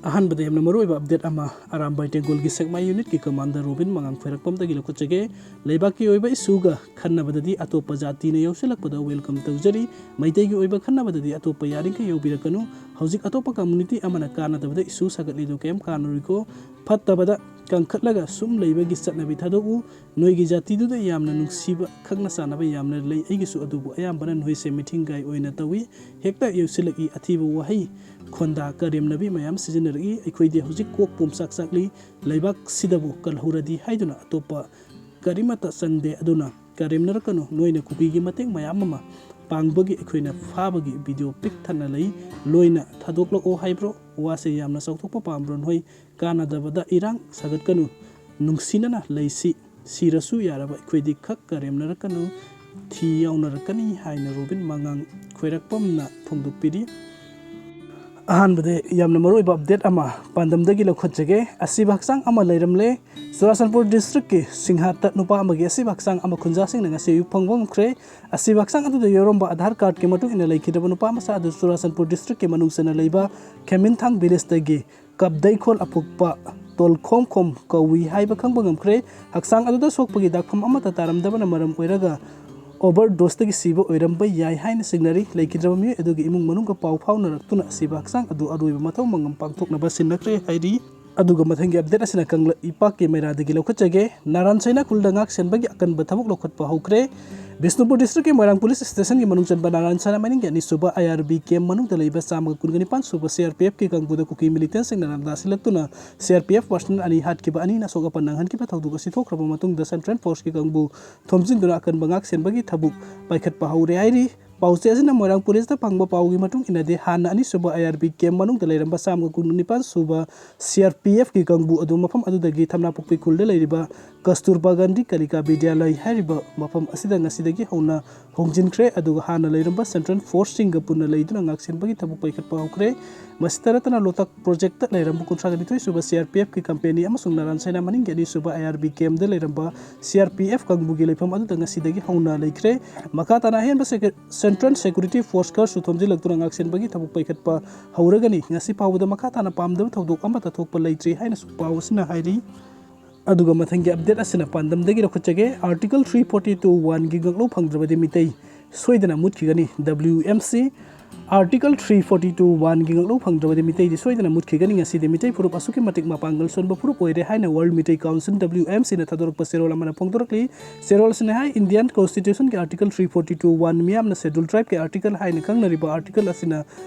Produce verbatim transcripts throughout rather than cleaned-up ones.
ꯑꯍꯥꯟꯕꯗ ꯌꯥꯝꯅ ꯃꯔꯨꯑꯣꯏꯕ ꯑꯞꯗꯦꯠ ꯑꯃ ꯑꯔꯥꯝꯕꯥꯏ ꯇꯦꯡꯒꯣꯜꯒꯤ ꯁꯦꯛꯃꯥꯏ ꯌꯨꯅꯤꯠꯀꯤ ꯀꯃꯥꯟꯗꯔ ꯔꯣꯕꯤꯟ ꯃꯉꯥꯡ ꯈ꯭ꯋꯥꯏꯔꯥꯛꯄꯝꯗꯒꯤ ꯂꯧꯈꯠꯆꯒꯦ꯫ ꯂꯩꯕꯥꯛꯀꯤ ꯑꯣꯏꯕ ꯏꯁꯨꯒ ꯈꯟꯅꯕꯗꯗꯤ ꯑꯇꯣꯞꯄ ꯖꯥꯇꯤꯅ ꯌꯥꯎꯁꯤꯜꯂꯛꯄꯗ ꯋꯦꯜꯀꯝ ꯇꯧꯖꯔꯤ꯫ ꯃꯩꯇꯩꯒꯤ ꯑꯣꯏꯕ ꯈꯟꯅꯕꯗꯗꯤ ꯑꯇꯣꯞꯄ ꯌꯥꯔꯤꯈꯩ ꯌꯥꯎꯕꯤꯔꯛꯀꯅꯨ꯫ ꯍꯧꯖꯤꯛ ꯑꯇꯣꯞꯄ ꯀꯝꯃꯨꯅꯤꯇꯤ ꯑꯃꯅ ꯀꯥꯟꯅꯗꯕꯗ ꯏꯁꯨ ꯁꯥꯒꯠꯂꯤꯗꯨ ꯀꯩꯝ ꯀꯥꯟꯅꯔꯣꯏꯀꯣ꯫ ꯐꯠꯇꯕꯗ ꯀꯟꯈꯠꯂꯒ ꯁꯨꯝ ꯂꯩꯕꯒꯤ ꯆꯠꯅꯕꯤ ꯊꯥꯗꯣꯛꯎ꯫ ꯅꯣꯏꯒꯤ ꯖꯥꯇꯤꯗꯨꯗ ꯌꯥꯝꯅ ꯅꯨꯡꯁꯤꯕ, ꯈꯪꯅ ꯆꯥꯟꯅꯕ ꯌꯥꯝꯅ ꯂꯩ꯫ ꯑꯩꯒꯤꯁꯨ ꯑꯗꯨꯕꯨ ꯑꯌꯥꯝꯕꯅ ꯅꯣꯏꯁꯦ ꯃꯤꯊꯤꯡꯒꯥꯏ ꯑꯣꯏꯅ ꯇꯧꯏ꯫ ꯍꯦꯛꯇ ꯌꯧꯁꯤꯜꯂꯛꯏ, ꯑꯊꯤꯕ ꯋꯥꯍꯩ, ꯈꯣꯟꯗꯥ, ꯀꯔꯦꯝꯅꯕꯤ ꯃꯌꯥꯝ ꯁꯤꯖꯤꯟꯅꯔꯛꯏ꯫ ꯑꯩꯈꯣꯏꯗꯤ ꯍꯧꯖꯤꯛ ꯀꯣꯛ ꯄꯣꯝ ꯆꯥꯛ ꯆꯥꯛꯂꯤ꯫ ꯂꯩꯕꯥꯛꯁꯤꯗꯕꯨ ꯀꯜꯍꯧꯔꯗꯤ ꯍꯥꯏꯗꯨꯅ ꯑꯇꯣꯞꯄ ꯀꯔꯤꯃꯠꯇ ꯆꯪꯗꯦ꯫ ꯑꯗꯨꯅ ꯀꯔꯦꯝꯅꯔꯛꯀꯅꯨ꯫ ꯅꯣꯏꯅ ꯀꯨꯀꯤꯒꯤ ꯃꯇꯦꯡ ꯃꯌꯥꯝ ꯑꯃ ꯄꯥꯡꯕꯒꯤ ꯑꯩꯈꯣꯏꯅ ꯐꯥꯕꯒꯤ ꯚꯤꯗꯤꯑꯣ ꯄꯤꯛ ꯊꯟꯅ ꯂꯩ꯫ ꯂꯣꯏꯅ ꯊꯥꯗꯣꯛꯂꯛꯑꯣ ꯍꯥꯏꯕ꯭ꯔꯣ? ꯋꯥꯁꯦ ꯌꯥꯝꯅ ꯆꯥꯎꯊꯣꯛꯄ ꯄꯥꯝꯕ꯭ꯔꯣ ꯅꯣꯏ? ꯀꯥꯟꯅꯗꯕꯗ ꯏꯔꯥꯡ ꯁꯥꯒꯠꯀꯅꯨ꯫ ꯅꯨꯡꯁꯤꯅꯅ ꯂꯩꯁꯤ꯫ ꯁꯤꯔꯁꯨ ꯌꯥꯔꯕ ꯑꯩꯈꯣꯏꯗꯤ ꯈꯛ ꯀꯔꯦꯝꯅꯔꯛꯀꯅꯨ꯫ ꯊꯤ ꯌꯥꯎꯅꯔꯛꯀꯅꯤ ꯍꯥꯏꯅ ꯔꯣꯕꯤꯟ ꯃꯉꯥꯡ ꯈ꯭ꯋꯥꯏꯔꯥꯛꯄꯝꯅ ꯐꯣꯡꯗꯣꯛꯄꯤꯔꯤ꯫ ꯑꯍꯥꯟꯕꯗ ꯌꯥꯝꯅ ꯃꯔꯨꯑꯣꯏꯕ ꯑꯞꯗꯦꯠ ꯑꯃ ꯄꯥꯟꯗꯝꯗꯒꯤ ꯂꯧꯈꯠꯆꯒꯦ꯫ ꯑꯁꯤꯕ ꯍꯛꯆꯥꯡ ꯑꯃ ꯂꯩꯔꯝꯂꯦ꯫ ꯆꯨꯔꯥꯆꯥꯟꯄꯨꯔ ꯗꯤꯁꯇ꯭ꯔꯤꯛꯀꯤ ꯁꯤꯡꯍꯥꯠꯇ ꯅꯨꯄꯥ ꯑꯃꯒꯤ ꯑꯁꯤꯕ ꯍꯛꯆꯥꯡ ꯑꯃ ꯈꯨꯟꯖꯥꯁꯤꯡꯅ ꯉꯁꯤ ꯑꯌꯨꯛ ꯐꯪꯕ ꯉꯝꯈ꯭ꯔꯦ꯫ ꯑꯁꯤꯕ ꯍꯛꯆꯥꯡ ꯑꯗꯨꯗ ꯌꯥꯎꯔꯝꯕ ꯑꯙꯥꯔ ꯀꯥꯔꯗꯀꯤ ꯃꯇꯨꯡ ꯏꯟꯅ ꯂꯩꯈꯤꯗ꯭ꯔꯕ ꯅꯨꯄꯥ ꯃꯆꯥ ꯑꯗꯨ ꯆꯨꯔꯥꯆꯥꯟꯄꯨꯔ ꯗꯤꯁꯇ꯭ꯔꯤꯛꯀꯤ ꯃꯅꯨꯡ ꯆꯟꯅ ꯂꯩꯕ ꯈꯦꯃꯤꯟꯊꯥꯡ ꯚꯤꯂꯦꯖꯇꯒꯤ ꯀꯞꯗꯩꯈꯣꯜ ꯑꯐꯨꯛꯄ ꯇꯣꯜꯈꯣꯝꯈꯣꯝ ꯀꯧꯏ ꯍꯥꯏꯕ ꯈꯪꯕ ꯉꯝꯈ꯭ꯔꯦ꯫ ꯍꯛꯆꯥꯡ ꯑꯗꯨꯗ ꯁꯣꯛꯄꯒꯤ ꯗꯥꯛꯐꯝ ꯑꯃꯠꯇ ꯇꯥꯔꯝꯗꯕꯅ ꯃꯔꯝ ꯑꯣꯏꯔꯒ ꯑꯣꯚꯔꯗꯣꯁꯇꯒꯤ ꯁꯤꯕ ꯑꯣꯏꯔꯝꯕ ꯌꯥꯏ ꯍꯥꯏꯅ ꯆꯤꯡꯅꯔꯤ꯫ ꯂꯩꯈꯤꯗ꯭ꯔꯕ ꯃꯤꯑꯣꯏ ꯑꯗꯨꯒꯤ ꯏꯃꯨꯡ ꯃꯅꯨꯡꯒ ꯄꯥꯎ ꯐꯥꯎꯅꯔꯛꯇꯨꯅ ꯑꯁꯤꯕ ꯍꯛꯆꯥꯡ ꯑꯗꯨ ꯑꯔꯣꯏꯕ ꯃꯊꯧ ꯃꯉꯝ ꯄꯥꯡꯊꯣꯛꯅꯕ ꯁꯤꯟꯅꯈ꯭ꯔꯦ ꯍꯥꯏꯔꯤ꯫ ꯑꯗꯨꯒ ꯃꯊꯪꯒꯤ ꯑꯞꯗꯦꯠ ꯑꯁꯤꯅ ꯀꯪꯂꯩꯄꯥꯛꯀꯤ ꯃꯩꯔꯥꯗꯒꯤ ꯂꯧꯈꯠꯆꯒꯦ꯫ ꯅꯥꯔꯥꯟ ꯁꯥꯏꯅꯥ ꯈꯨꯜꯗ ꯉꯥꯛ ꯁꯦꯟꯕꯒꯤ ꯑꯀꯟꯕ ꯊꯕꯛ ꯂꯧꯈꯠꯄ ꯍꯧꯈ꯭ꯔꯦ꯫ ꯕꯤꯁꯅꯨꯄꯨꯔ ꯗꯤꯁꯇ꯭ꯔꯤꯛꯀꯤ ꯃꯣꯏꯔꯥꯡ ꯄꯨꯂꯤꯁ ꯁ꯭ꯇꯦꯁꯟꯒꯤ ꯃꯅꯨꯡ ꯆꯟꯕ ꯅꯥꯔꯥꯟ ꯁꯥꯏꯅꯥ ꯃꯅꯤꯡꯒꯤ ꯑꯅꯤꯁꯨꯕ ꯑꯥꯏ ꯑꯥꯔ ꯕꯤ ꯀꯦꯝ ꯃꯅꯨꯡꯗ ꯂꯩꯕ ꯆꯥꯝꯃꯒ ꯀꯨꯟꯒ ꯅꯤꯄꯥꯟ ꯁꯨꯕ ꯁꯤ ꯑꯥꯔ ꯄꯤ ꯑꯦꯐꯀꯤ ꯀꯥꯡꯕꯨꯗ ꯀꯨꯀꯤ ꯃꯤꯂꯤꯇꯦꯟꯁꯤꯡꯅ ꯂꯥꯟꯗꯥ ꯁꯤꯜꯂꯛꯇꯨꯅ C R P F personal ꯑꯅꯤ ꯍꯥꯠꯈꯤꯕ, ꯑꯅꯤꯅ ꯑꯁꯣꯛ ꯑꯄꯟ ꯅꯪꯍꯟꯈꯤꯕ ꯊꯧꯗꯣꯛ ꯑꯁꯤ ꯊꯣꯛꯈ꯭ꯔꯕ ꯃꯇꯨꯡꯗ ꯁꯦꯟꯇ꯭ꯔꯦꯜ ꯐꯣꯔꯁꯀꯤ ꯀꯥꯡꯕꯨ ꯊꯣꯝꯖꯤꯟꯗꯨꯅ ꯑꯀꯟꯕ ꯉꯥꯛ ꯁꯦꯟꯕꯒꯤ ꯊꯕꯛ ꯄꯥꯏꯈꯠꯄ ꯍꯧꯔꯦ ꯍꯥꯏꯔꯤ꯫ ꯄꯥꯎꯆꯦ ꯑꯁꯤꯅ ꯃꯣꯏꯔꯥꯡ ꯄꯨꯂꯤꯁꯇ ꯐꯪꯕ ꯄꯥꯎꯒꯤ ꯃꯇꯨꯡ ꯏꯟꯅꯗꯤ, ꯍꯥꯟꯅ ꯑꯅꯤꯁꯨꯕ ꯑꯥꯏ ꯑꯥꯔ ꯕꯤ ꯀꯦꯝ ꯃꯅꯨꯡꯗ ꯂꯩꯔꯝꯕ ꯆꯥꯝꯃꯒ ꯀꯨꯟꯅꯤꯄꯥꯟ ꯁꯨꯕ ꯁꯤ ꯑꯥꯔ ꯄꯤ ꯑꯦꯐꯀꯤ ꯀꯥꯡꯕꯨ ꯑꯗꯨ ꯃꯐꯝ ꯑꯗꯨꯗꯒꯤ ꯊꯝꯅꯥꯄꯣꯛꯄꯤ ꯈꯨꯜꯗ ꯂꯩꯔꯤꯕ ꯀꯁꯇꯨꯔꯕꯥ ꯒꯥꯟꯙꯤ ꯀꯥꯂꯤꯀꯥ ꯕꯤꯗ꯭ꯌꯥꯂꯌ ꯍꯥꯏꯔꯤꯕ ꯃꯐꯝ ꯑꯁꯤꯗ ꯉꯁꯤꯗꯒꯤ ꯍꯧꯅ ꯍꯣꯡꯖꯤꯟꯈ꯭ꯔꯦ꯫ ꯑꯗꯨꯒ ꯍꯥꯟꯅ ꯂꯩꯔꯝꯕ ꯁꯦꯟꯇ꯭ꯔꯦꯜ ꯐꯣꯔꯁꯁꯤꯡꯒ ꯄꯨꯟꯅ ꯂꯩꯗꯨꯅ ꯉꯥꯛꯁꯦꯟꯕꯒꯤ ꯊꯕꯛ ꯄꯥꯏꯈꯠꯄ ꯍꯧꯈ꯭ꯔꯦ꯫ ꯃꯁꯤꯇ ꯅꯠꯇꯅ ꯂꯣꯛꯇꯥꯛ ꯄ꯭ꯔꯣꯖꯦꯛꯇ ꯂꯩꯔꯝꯕ ꯀꯨꯟꯊ꯭ꯔꯥꯒ ꯅꯤꯊꯣꯏ ꯁꯨꯕ ꯁꯤ ꯑꯥꯔ ꯄꯤ ꯑꯦꯐꯀꯤ ꯀꯝꯄꯦꯅꯤ ꯑꯃꯁꯨꯡ ꯅꯥꯔꯥꯟ ꯁꯥꯏꯅꯥ ꯃꯅꯤꯡꯒꯤ ꯑꯅꯤꯁꯨꯕ ꯑꯥꯏ ꯑꯥꯔ ꯕꯤ ꯀꯦꯝꯗ ꯂꯩꯔꯝꯕ ꯁꯤ ꯑꯥꯔ ꯄꯤ ꯑꯦꯐ ꯀꯥꯡꯕꯨꯒꯤ ꯂꯩꯐꯝ ꯑꯗꯨꯗ ꯉꯁꯤꯗꯒꯤ ꯍꯧꯅ ꯂꯩꯈ꯭ꯔꯦ꯫ ꯃꯈꯥ ꯇꯥꯅ ꯑꯍꯦꯟꯕ ꯁꯦꯀ꯭ꯔꯦ-, Central Security Force ꯈꯔꯁꯨ ꯊꯣꯝꯖꯤꯜꯂꯛꯇꯨꯅ ꯉꯥꯛꯁꯦꯟꯕꯒꯤ ꯊꯕꯛ ꯄꯥꯏꯈꯠꯄ ꯍꯧꯔꯒꯅꯤ꯫ ꯉꯁꯤ ꯐꯥꯎꯕꯗ ꯃꯈꯥ ꯇꯥꯅ ꯄꯥꯝꯗꯕ ꯊꯧꯗꯣꯛ ꯑꯃꯠꯇ ꯊꯣꯛꯄ ꯂꯩꯇ꯭ꯔꯤ ꯍꯥꯏꯅꯁꯨ ꯄꯥꯎ ꯑꯁꯤꯅ ꯍꯥꯏꯔꯤ꯫ ꯑꯗꯨꯒ ꯃꯊꯪꯒꯤ ꯑꯞꯗꯦꯠ ꯑꯁꯤꯅ ꯄꯥꯟꯗꯝꯗꯒꯤ ꯂꯧꯈꯠꯆꯒꯦ꯫ Article three forty two one ꯒꯤ ꯉꯥꯛꯂꯧ ꯐꯪꯗ꯭ꯔꯕꯗꯤ ꯃꯤꯇꯩ ꯁꯣꯏꯗꯅ ꯃꯨꯠꯈꯤꯒꯅꯤ꯫ W M C Article three forty two one ꯒꯤ ꯉꯥꯛꯂꯧ ꯐꯪꯗ꯭ꯔꯕꯗꯤ ꯃꯤꯇꯩꯗꯤ ꯁꯣꯏꯗꯅ ꯃꯨꯠꯈꯤꯒꯅꯤ꯫ ꯉꯁꯤꯗꯤ ꯃꯤꯇꯩ ꯐꯨꯔꯨꯞ ꯑꯁꯨꯛꯀꯤ ꯃꯇꯤꯛ ꯃꯄꯥꯡꯒꯜ ꯁꯣꯟꯕ ꯐꯨꯔꯨꯞ ꯑꯣꯏꯔꯦ ꯍꯥꯏꯅ World Meitei Council, W M C ꯅ ꯊꯥꯗꯣꯔꯛꯄ ꯆꯦꯔꯣꯜ ꯑꯃꯅ ꯐꯣꯡꯗꯣꯔꯛꯂꯤ꯫ ꯆꯦꯔꯣꯜ ꯑꯁꯤꯅ ꯍꯥꯏ, Indian Constitution ꯒꯤ Article three forty two one ꯃꯤꯌꯥꯝꯅ Schedule Tribe ꯀꯤ article ꯍꯥꯏꯅ ꯈꯪꯅꯔꯤꯕ article ꯑꯁꯤꯅ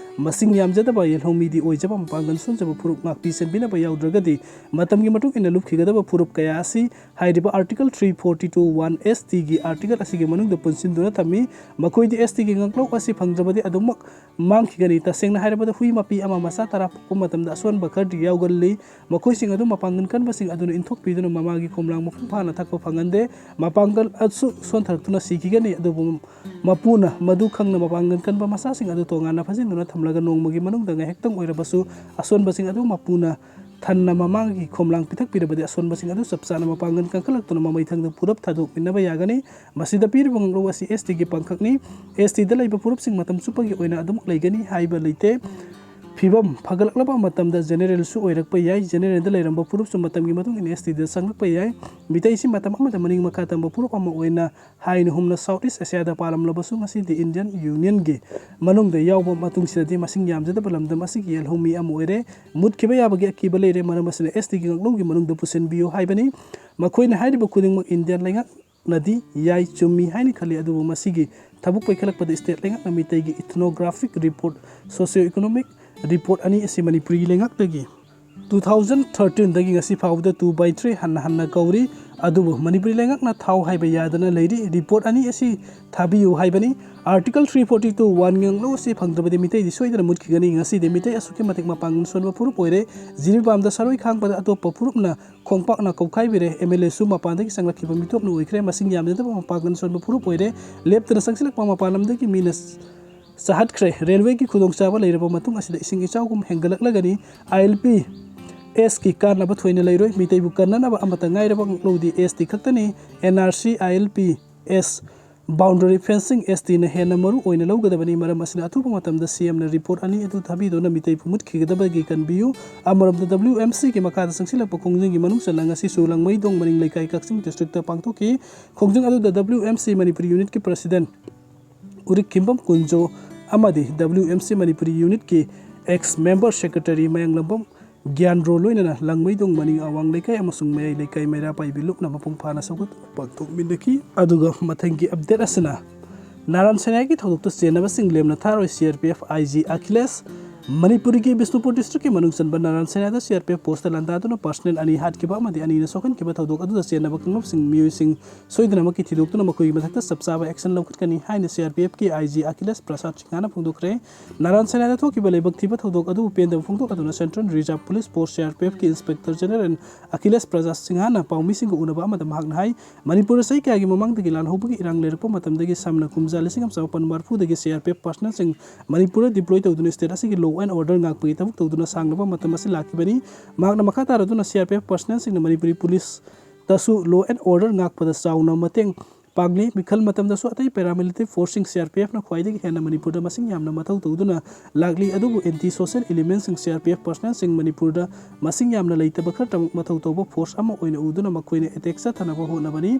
ꯃꯁꯤꯡ ꯌꯥꯝꯖꯗꯕ, ꯌꯦꯜꯍꯧꯃꯤꯗꯤ ꯑꯣꯏꯖꯕ, ꯃꯄꯥꯡꯒꯜ ꯁꯣꯟꯖꯕ ꯐꯨꯔꯨꯞ ꯉꯥꯛꯄꯤ ꯁꯦꯟꯕꯤꯅꯕ ꯌꯥꯎꯗ꯭ꯔꯒꯗꯤ ꯃꯇꯝꯒꯤ ꯃꯇꯨꯡ ꯏꯟꯅ ꯂꯨꯞꯈꯤꯒꯗꯕ ꯐꯨꯔꯨꯞ ꯀꯌꯥ ꯑꯁꯤ ꯍꯥꯏꯔꯤꯕ Article three forty two one S T ꯒꯤ article ꯑꯁꯤꯒꯤ ꯃꯅꯨꯡꯗ ꯄꯨꯟꯁꯤꯟꯗꯨꯅ ꯊꯝꯃꯤ꯫ ꯃꯈꯣꯏꯗꯤ S T ꯒꯤ ꯉꯥꯛꯂꯧ ꯑꯁꯤ ꯐꯪꯗ꯭ꯔꯕꯗꯤ ꯑꯗꯨꯃꯛ ꯃꯥꯡꯈꯤꯒꯅꯤ꯫ ꯇꯁꯦꯡꯅ ꯍꯥꯏꯔꯕꯗ, ꯍꯨꯏ ꯃꯄꯤ ꯑꯃ ꯃꯆꯥ ꯇꯔꯥ ꯄꯣꯛꯄ ꯃꯇꯝꯗ ꯑꯁꯣꯟꯕ ꯈꯔꯗꯤ ꯌꯥꯎꯒꯜꯂꯤ꯫ ꯃꯈꯣꯏꯁꯤꯡ ꯑꯗꯨ ꯃꯄꯥꯡꯒꯜ ꯀꯟꯕꯁꯤꯡ ꯑꯗꯨꯅ ꯏꯟꯊꯣꯛꯄꯤꯗꯨꯅ ꯃꯃꯥꯒꯤ ꯈꯣꯝꯂꯥꯡ ꯃꯄꯨꯡ ꯐꯥꯅ ꯊꯛꯄ ꯐꯪꯍꯟꯗꯦ꯫ ꯃꯄꯥꯡꯒꯜ ꯑꯁꯨ ꯁꯣꯟꯊꯔꯛꯇꯨꯅ ꯁꯤꯈꯤꯒꯅꯤ꯫ ꯑꯗꯨꯕꯨ ꯃꯄꯨꯅ ꯃꯗꯨ ꯈꯪꯅ ꯃꯄꯥꯡꯒꯜ ꯀꯟꯕ ꯃꯆꯥꯁꯤꯡ ꯑꯗꯨ ꯇꯣꯉꯥꯟꯅ ꯐꯥꯖꯤꯟꯗꯨꯅ ꯊꯝꯂꯒ ꯅꯣꯡꯃꯒꯤ ꯃꯅꯨꯡꯗ ꯉꯥꯏꯍꯥꯛꯇꯪ ꯑꯣꯏꯔꯕꯁꯨ ꯑꯁꯣꯟꯕꯁꯤꯡ ꯑꯗꯨ ꯃꯄꯨꯅ ꯊꯟꯅ ꯃꯃꯥꯒꯤ ꯈꯣꯝꯂꯥꯡ ꯄꯤꯊꯛꯄꯤꯔꯕꯗꯤ ꯑꯁꯣꯟꯕꯁꯤꯡ ꯑꯗꯨ ꯆꯞ ꯆꯥꯅ ꯃꯄꯥꯡꯒꯜ ꯀꯟꯈꯠꯂꯛꯇꯨꯅ ꯃꯃꯩꯊꯪꯗ ꯄꯨꯔꯞ ꯊꯥꯗꯣꯛꯃꯤꯟꯅꯕ ꯌꯥꯒꯅꯤ꯫ ꯃꯁꯤꯗ ꯄꯤꯔꯤꯕ ꯉꯥꯛꯂꯧ ꯑꯁꯤ S T ꯒꯤ ꯄꯥꯡꯈꯛꯅꯤ꯫ S T ꯗ ꯂꯩꯕ ꯐꯨꯔꯨꯞꯁꯤꯡ ꯃꯇꯝ ꯆꯨꯞꯄꯒꯤ ꯑꯣꯏꯅ ꯑꯗꯨꯃꯛ ꯂꯩꯒꯅꯤ ꯍꯥꯏꯕ ꯂꯩꯇꯦ꯫ ꯐꯤꯕꯝ ꯐꯒꯠꯂꯛꯂꯕ ꯃꯇꯝꯗ ꯖꯦꯅꯦꯔꯦꯜꯁꯨ ꯑꯣꯏꯔꯛꯄ ꯌꯥꯏ꯫ ꯖꯦꯅꯦꯔꯦꯜꯗ ꯂꯩꯔꯝꯕ ꯐꯨꯔꯨꯞꯁꯨ ꯃꯇꯝꯒꯤ ꯃꯇꯨꯡ ꯏꯟꯅ S T ꯗ ꯆꯪꯂꯛꯄ ꯌꯥꯏ꯫ ꯃꯤꯇꯩꯁꯤ ꯃꯇꯝ ꯑꯃꯗ ꯃꯅꯤꯡ ꯃꯈꯥ ꯇꯝꯕ ꯐꯨꯔꯨꯞ ꯑꯃ ꯑꯣꯏꯅ ꯍꯥꯏꯅ ꯍꯨꯝꯅ South East Asia ꯗ ꯄꯥꯜꯂꯝꯂꯕꯁꯨ, ꯉꯁꯤꯗꯤ Indian Union ꯒꯤ ꯃꯅꯨꯡꯗ ꯌꯥꯎꯕ ꯃꯇꯨꯡꯁꯤꯗꯗꯤ ꯃꯁꯤꯡ ꯌꯥꯝꯖꯗꯕ ꯂꯝꯗꯝ ꯑꯁꯤꯒꯤ ꯌꯦꯜꯍꯧꯃꯤ ꯑꯃ ꯑꯣꯏꯔꯦ꯫ ꯃꯨꯠꯈꯤꯕ ꯌꯥꯕꯒꯤ ꯑꯀꯤꯕ ꯂꯩꯔꯦ꯫ ꯃꯔꯝ ꯑꯁꯤꯅ S T ꯒꯤ ꯉꯥꯛꯂꯧꯒꯤ ꯃꯅꯨꯡꯗ ꯄꯨꯁꯤꯟꯕꯤꯌꯨ ꯍꯥꯏꯕꯅꯤ꯫ ꯃꯈꯣꯏꯅ ꯍꯥꯏꯔꯤꯕ ꯈꯨꯗꯤꯡꯃꯛ Indian ꯂꯩꯉꯥꯛꯅꯗꯤ ꯌꯥꯏ, ꯆꯨꯝꯃꯤ ꯍꯥꯏꯅ ꯈꯜꯂꯤ꯫ ꯑꯗꯨꯕꯨ ꯃꯁꯤꯒꯤ ꯊꯕꯛ ꯄꯥꯏꯈꯠꯂꯛꯄꯗ state ꯂꯩꯉꯥꯛꯅ ꯃꯤꯇꯩꯒꯤ ethnographic report, socio economic report ꯑꯅꯤ ꯑꯁꯤ ꯃꯅꯤꯄꯨꯔꯤ ꯂꯩꯉꯥꯛꯇꯒꯤ two thousand thirteen ꯗꯒꯤ ꯉꯁꯤ ꯐꯥꯎꯕꯗ two by three ꯍꯟꯅ ꯍꯟꯅ ꯀꯧꯔꯤ꯫ ꯑꯗꯨꯕꯨ ꯃꯅꯤꯄꯨꯔꯤ ꯂꯩꯉꯥꯛꯅ ꯊꯥꯎ ꯍꯥꯏꯕ ꯌꯥꯗꯅ ꯂꯩꯔꯤ꯫ Report ꯑꯅꯤ ꯑꯁꯤ ꯊꯥꯕꯤꯌꯨ ꯍꯥꯏꯕꯅꯤ꯫ Article three forty two one ꯉꯥꯛꯂꯧ ꯑꯁꯤ ꯐꯪꯗ꯭ꯔꯕꯗꯤ ꯃꯤꯇꯩꯗꯤ ꯁꯣꯏꯗꯅ ꯃꯨꯠꯈꯤꯒꯅꯤ꯫ ꯉꯁꯤꯗꯤ ꯃꯤꯇꯩ ꯑꯁꯨꯛꯀꯤ ꯃꯇꯤꯛ ꯃꯄꯥꯡꯒꯜ ꯁꯣꯟꯕ ꯐꯨꯔꯨꯞ ꯑꯣꯏꯔꯦ꯫ ꯖꯤꯔꯤꯕꯥꯝꯗ ꯁꯔꯣꯏ ꯈꯥꯡꯕꯗ ꯑꯇꯣꯞꯄ ꯐꯨꯔꯨꯞꯅ ꯈꯣꯡꯄꯥꯛꯅ ꯀꯧꯈꯥꯏꯕꯤꯔꯦ꯫ M L A ꯁꯨ ꯃꯄꯥꯟꯗꯒꯤ ꯆꯪꯂꯛꯈꯤꯕ ꯃꯤꯇꯣꯞꯅ ꯑꯣꯏꯈ꯭ꯔꯦ꯫ ꯃꯁꯤꯡ ꯌꯥꯝꯖꯗꯕ ꯃꯄꯥꯡꯒꯜ ꯁꯣꯟꯕ ꯐꯨꯔꯨꯞ ꯑꯣꯏꯔꯦ꯫ ꯂꯦꯞꯇꯅ ꯆꯪꯁꯤꯜꯂꯛꯄ ꯃꯄꯥꯟ ꯂꯝꯗꯒꯤ ꯃꯤꯅ ꯆꯥꯍꯠꯈ꯭ꯔꯦ꯫ ꯔꯦꯜꯋꯦꯒꯤ ꯈꯨꯗꯣꯡꯆꯥꯕ ꯂꯩꯔꯕ ꯃꯇꯨꯡ ꯑꯁꯤꯗ ꯏꯁꯤꯡ ꯏꯆꯥꯎꯒꯨꯝ ꯍꯦꯟꯒꯠꯂꯛꯂꯒꯅꯤ꯫ I L P S ꯀꯤ ꯀꯥꯟꯅꯕ ꯊꯣꯏꯅ ꯂꯩꯔꯣꯏ꯫ ꯃꯤꯇꯩꯕꯨ ꯀꯟꯅꯅꯕ ꯑꯃꯠꯇ ꯉꯥꯏꯔꯕ ꯉꯥꯛꯂꯧꯗꯤ S T ꯈꯛꯇꯅꯤ꯫ N R C, I L P S Boundary fencing S Tꯅ ꯍꯦꯟꯅ ꯃꯔꯨ ꯑꯣꯏꯅ ꯂꯧꯒꯗꯕꯅꯤ꯫ ꯃꯔꯝ ꯑꯁꯤꯅ, ꯑꯊꯨꯕ ꯃꯇꯝꯗ C Mꯅ report ꯑꯅꯤ ꯑꯗꯨ ꯊꯥꯕꯤꯗꯨꯅ ꯃꯤꯇꯩ ꯄꯨꯝꯃꯨꯠꯈꯤꯒꯗꯕꯒꯤ ꯀꯟꯕꯤꯌꯨ꯫ ꯑꯃꯔꯣꯝꯗ, W M Cꯒꯤ ꯃꯈꯥꯗ ꯆꯪꯁꯤꯜꯂꯛꯄ ꯈꯣꯡꯖꯪꯒꯤ ꯃꯅꯨꯡ ꯆꯟꯅ ꯉꯁꯤꯁꯨ ꯂꯪꯃꯩꯗꯣꯡ ꯃꯅꯤꯡ ꯂꯩꯀꯥꯏ, ꯀꯛꯆꯤꯡ districtꯇ ꯄꯥꯡꯊꯣꯛꯈꯤ꯫ ꯈꯣꯡꯖꯪ ꯑꯗꯨꯗ W M C Manipuri unitꯀꯤ president ꯎꯔꯤꯛꯈꯤꯝꯕꯝ Kunjo ꯑꯃꯗꯤ W M C Manipuri unitꯀꯤ ex member secretary ꯃꯌꯥꯡꯂꯝꯕꯝ ꯒ꯭ꯌꯥꯟꯗ꯭ꯔꯣ ꯂꯣꯏꯅꯅ ꯂꯪꯃꯩꯗꯣꯡ ꯃꯅꯤꯡ ꯑꯋꯥꯡ ꯂꯩꯀꯥꯏ ꯑꯃꯁꯨꯡ ꯃꯌꯥꯏ ꯂꯩꯀꯥꯏ ꯃꯩꯔꯥ ꯄꯥꯏꯕꯤ ꯂꯨꯞꯅ ꯃꯄꯨꯡ ꯐꯥꯅ ꯁꯧꯒꯠꯇꯨꯅ ꯄꯥꯡꯊꯣꯛꯃꯤꯟꯅꯈꯤ꯫ ꯑꯗꯨꯒ ꯃꯊꯪꯒꯤ update ꯑꯁꯤꯅ ꯅꯥꯔꯥꯟ ꯁꯦꯅꯥꯒꯤ ꯊꯧꯗꯣꯛꯇ ꯆꯦꯟꯅꯕꯁꯤꯡ ꯂꯦꯝꯅ ꯊꯥꯔꯣꯏ꯫ C R P F I G Akhilesh. ꯃꯅꯤꯄꯨꯔꯒꯤ ꯕꯤꯁꯅꯨꯄꯨꯔ districtꯀꯤ ꯃꯅꯨꯡ ꯆꯟꯕ ꯅꯥꯔꯥꯟ ꯁꯦꯅꯥꯗ C R P F postꯇ ꯂꯥꯟꯗꯥꯗꯨꯅ personnel ꯑꯅꯤ ꯍꯥꯠꯈꯤꯕ ꯑꯃꯗꯤ ꯑꯅꯤꯅ ꯁꯣꯛꯍꯟꯈꯤꯕ ꯊꯧꯗꯣꯛ ꯑꯗꯨꯗ ꯆꯦꯟꯅꯕ ꯀꯥꯡꯂꯨꯞꯁꯤꯡ ꯃꯤꯑꯣꯏꯁꯤꯡ ꯁꯣꯏꯗꯅꯃꯛꯀꯤ ꯊꯤꯗꯣꯛꯇꯨꯅ ꯃꯈꯣꯏꯒꯤ ꯃꯊꯛꯇ ꯆꯞ ꯆꯥꯕ action ꯂꯧꯈꯠꯀꯅꯤ ꯍꯥꯏꯅ C R P Fꯀꯤ I G Akhilesh ꯄ꯭ꯔꯁꯥꯗ ꯁꯤꯡꯍꯅ ꯐꯣꯡꯗꯣꯛꯈ꯭ꯔꯦ꯫ ꯅꯥꯔꯥꯟ ꯁꯦꯅꯥꯗ ꯊꯣꯛꯈꯤꯕ ꯂꯥꯏꯕꯛ ꯊꯤꯕ ꯊꯧꯗꯣꯛ ꯑꯗꯨꯕꯨ ꯄꯦꯟꯗꯕ ꯐꯣꯡꯗꯣꯛꯂꯗꯨꯅ Central Reserve Police Force, C R P Fꯀꯤ Inspector General Akhilesh ꯄ꯭ꯔꯁꯥꯗ ꯁꯤꯡꯍꯅ ꯄꯥꯎꯃꯤꯁꯤꯡꯒ ꯎꯅꯕ ꯑꯃꯗ ꯃꯍꯥꯛꯅ ꯍꯥꯏ, ꯃꯅꯤꯄꯨꯔꯗ ꯆꯍꯤ ꯀꯌꯥꯒꯤ ꯃꯃꯥꯡꯗꯒꯤ ꯂꯥꯜꯍꯧꯕꯒꯤ ꯏꯔꯥꯡ ꯂꯩꯔꯛꯄ ꯃꯇꯝꯗꯗꯒꯤ ꯁꯝꯅ ꯀꯨꯝꯖꯥ ꯂꯤꯁꯤꯡ ꯑꯃ ꯆꯃꯥꯄꯟ ꯃꯔꯤꯐꯨꯗꯒꯤ C R P F personnelꯁꯤꯡ ꯃꯅꯤꯄꯨꯔꯗ deploy ꯇꯧꯗꯨꯅ state ꯑꯁꯤꯒꯤ law and order ꯉꯥꯛꯄꯒꯤ ꯊꯕꯛ ꯇꯧꯗꯨꯅ ꯁꯥꯡꯂꯕ ꯃꯇꯝ ꯑꯁꯤ ꯂꯥꯛꯈꯤꯕꯅꯤ꯫ ꯃꯍꯥꯛꯅ ꯃꯈꯥ ꯇꯥꯔꯗꯨꯅ C R P F personnelꯁꯤꯡꯅ Manipuri policeꯇꯁꯨ law and order ꯉꯥꯛꯄꯗ ꯆꯥꯎꯅ ꯃꯇꯦꯡ ꯄꯥꯡꯂꯤ꯫ ꯃꯤꯈꯜ ꯃꯇꯝꯗꯁꯨ ꯑꯇꯩ paramilitary forceꯁꯤꯡ C R P Fꯅ ꯈ꯭ꯋꯥꯏꯗꯒꯤ ꯍꯦꯟꯅ ꯃꯅꯤꯄꯨꯔꯗ ꯃꯁꯤꯡ ꯌꯥꯝꯅ ꯃꯊꯧ ꯇꯧꯗꯨꯅ ꯂꯥꯛꯂꯤ꯫ ꯑꯗꯨꯕꯨ anti social elementꯁꯤꯡ C R P F personnelꯁꯤꯡ ꯃꯅꯤꯄꯨꯔꯗ ꯃꯁꯤꯡ ꯌꯥꯝꯅ ꯂꯩꯇꯕ ꯈꯔꯇꯃꯛ ꯃꯊꯧ ꯇꯧꯕ force ꯑꯃ ꯑꯣꯏꯅ ꯎꯗꯨꯅ ꯃꯈꯣꯏꯅ attack ꯆꯠꯊꯅꯕ ꯍꯣꯠꯅꯕꯅꯤ꯫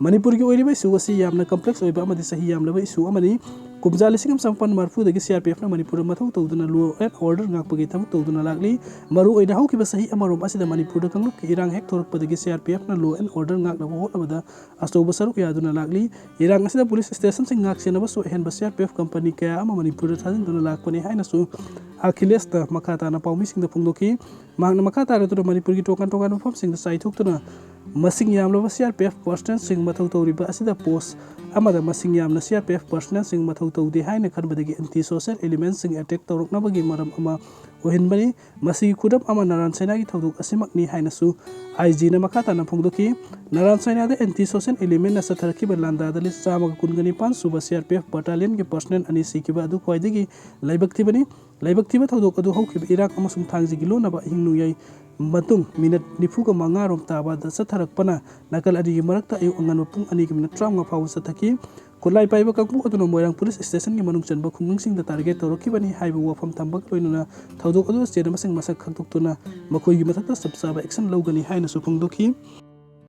ꯃꯅꯤꯄꯨꯔꯒꯤ ꯑꯣꯏꯔꯤꯕ issue ꯑꯁꯤ ꯌꯥꯝꯅ complex ꯑꯣꯏꯕ ꯑꯃꯗꯤ ꯆꯍꯤ ꯌꯥꯝꯂꯕ issue ꯑꯃꯅꯤ꯫ ꯀꯨꯝꯖꯥ ꯂꯤꯁꯤꯡ ꯑꯃ ꯆꯃꯥꯄꯟ ꯃꯔꯤꯐꯨꯗꯒꯤ C R P Fꯅ ꯃꯅꯤꯄꯨꯔꯗ ꯃꯊꯧ ꯇꯧꯗꯨꯅ law and order ꯉꯥꯛꯄꯒꯤ ꯊꯕꯛ ꯇꯧꯗꯨꯅ ꯂꯥꯛꯂꯤ꯫ ꯃꯔꯨꯑꯣꯏꯅ ꯍꯧꯈꯤꯕ ꯆꯍꯤ ꯑꯃꯔꯣꯝ ꯑꯁꯤꯗ ꯃꯅꯤꯄꯨꯔꯗ ꯀꯥꯡꯂꯨꯞꯀꯤ ꯏꯔꯥꯡ ꯍꯦꯛ ꯊꯣꯔꯛꯄꯗꯒꯤ C R P Fꯅ law and order ꯉꯥꯛꯅꯕ ꯍꯣꯠꯅꯕꯗ ꯑꯆꯧꯕ ꯁꯔꯨꯛ ꯌꯥꯗꯨꯅ ꯂꯥꯛꯂꯤ꯫ ꯏꯔꯥꯡ ꯑꯁꯤꯗ police stationꯁꯤꯡ ꯉꯥꯛ ꯁꯦꯟꯅꯕꯁꯨ ꯑꯍꯦꯟꯕ C R P F company ꯀꯌꯥ ꯑꯃ ꯃꯅꯤꯄꯨꯔꯗ ꯊꯥꯖꯤꯟꯗꯨꯅ ꯂꯥꯛꯄꯅꯤ ꯍꯥꯏꯅꯁꯨ ꯑꯈꯤꯂꯦꯁꯅ ꯃꯈꯥ ꯇꯥꯅ ꯄꯥꯎꯃꯤꯁꯤꯡꯗ ꯐꯣꯡꯗꯣꯛꯈꯤ꯫ ꯃꯍꯥꯛꯅ ꯃꯈꯥ ꯇꯥꯔꯗꯨꯅ ꯃꯅꯤꯄꯨꯔꯒꯤ ꯇꯣꯉꯥꯟ ꯇꯣꯉꯥꯟꯕ ꯃꯐꯝꯁꯤꯡꯗ ꯆꯥꯏꯊꯣꯛꯇꯨꯅ ꯃꯁꯤꯡ ꯌꯥꯝꯂꯕ C R P F personnelꯁꯤꯡ ꯃꯊꯧ ꯇꯧꯔꯤꯕ ꯑꯁꯤꯗ post ꯑꯃꯗ ꯃꯁꯤꯡ ꯌꯥꯝꯅ C R P F personnelꯁꯤꯡ ꯃꯊꯧ ꯇꯧꯗꯦ ꯍꯥꯏꯅ ꯈꯟꯕꯗꯒꯤ anti social elementꯁꯤꯡ attack ꯇꯧꯔꯛꯅꯕꯒꯤ ꯃꯔꯝ ꯑꯃ ꯑꯣꯏꯍꯟꯕꯅꯤ꯫ ꯃꯁꯤꯒꯤ ꯈꯨꯗꯝ ꯑꯃ ꯅꯥꯔꯥꯟ ꯁꯦꯅꯥꯒꯤ ꯊꯧꯗꯣꯛ ꯑꯁꯤꯃꯛꯅꯤ ꯍꯥꯏꯅꯁꯨ I Gꯅ ꯃꯈꯥ ꯇꯥꯅ ꯐꯣꯡꯗꯣꯛꯈꯤ꯫ ꯅꯥꯔꯥꯟ ꯁꯦꯅꯥꯗ anti social elementꯅ ꯆꯠꯊꯔꯛꯈꯤꯕ ꯂꯥꯟꯗꯥꯗ ꯂꯤꯁꯤꯡ ꯆꯥꯝꯃꯒ ꯀꯨꯟꯒ ꯅꯤꯄꯥꯟ ꯁꯨꯕ C R P F battalionꯒꯤ personnel ꯑꯅꯤ ꯁꯤꯈꯤꯕ ꯑꯗꯨ ꯈ꯭ꯋꯥꯏꯗꯒꯤ ꯂꯥꯏꯕꯛ ꯊꯤꯕꯅꯤ꯫ ꯂꯥꯏꯕꯛ ꯊꯤꯕ ꯊꯧꯗꯣꯛ ꯑꯗꯨ ꯍꯧꯈꯤꯕ ꯏꯔꯥꯡ ꯑꯃꯁꯨꯡ ꯊꯥꯡꯖꯒꯤ ꯂꯣꯟꯅꯕ ꯑꯍꯤꯡ ꯅꯣꯡꯌꯥꯏ ꯃꯇꯨꯡ minute ꯅꯤꯐꯨꯒ ꯃꯉꯥ ꯔꯣꯝ ꯇꯥꯕꯗ ꯆꯠꯊꯔꯛꯄꯅ ꯅꯥꯀꯜ ꯑꯅꯤꯒꯤ ꯃꯔꯛꯇ ꯑꯌꯨꯛ ꯑꯉꯟꯕ ꯄꯨꯡ ꯑꯅꯤꯒꯤ minute ꯇꯔꯥꯃꯉꯥ ꯐꯥꯎꯕ ꯆꯠꯊꯈꯤ꯫ ꯈꯨꯠꯂꯥꯏ ꯄꯥꯏꯕ ꯀꯥꯡꯕꯨ ꯑꯗꯨꯅ ꯃꯣꯏꯔꯥꯡ ꯄꯨꯂꯤꯁ ꯁ꯭ꯇꯦꯁꯟꯒꯤ ꯃꯅꯨꯡ ꯆꯟꯕ ꯈꯨꯡꯒꯪꯁꯤꯡꯗ ꯇꯥꯔꯒꯦꯠ ꯇꯧꯔꯛꯈꯤꯕꯅꯤ ꯍꯥꯏꯕ ꯋꯥꯐꯝ ꯊꯝꯕꯒ ꯂꯣꯏꯅꯅ ꯊꯧꯗꯣꯛ ꯑꯗꯨꯗ ꯆꯦꯟꯅꯕꯁꯤꯡ ꯃꯁꯛ ꯈꯪꯗꯣꯛꯇꯨꯅ ꯃꯈꯣꯏꯒꯤ ꯃꯊꯛꯇ ꯆꯞ ꯆꯥꯕ ꯑꯦꯛꯁꯟ ꯂꯧꯒꯅꯤ ꯍꯥꯏꯅꯁꯨ ꯐꯣꯡꯗꯣꯛꯈꯤ꯫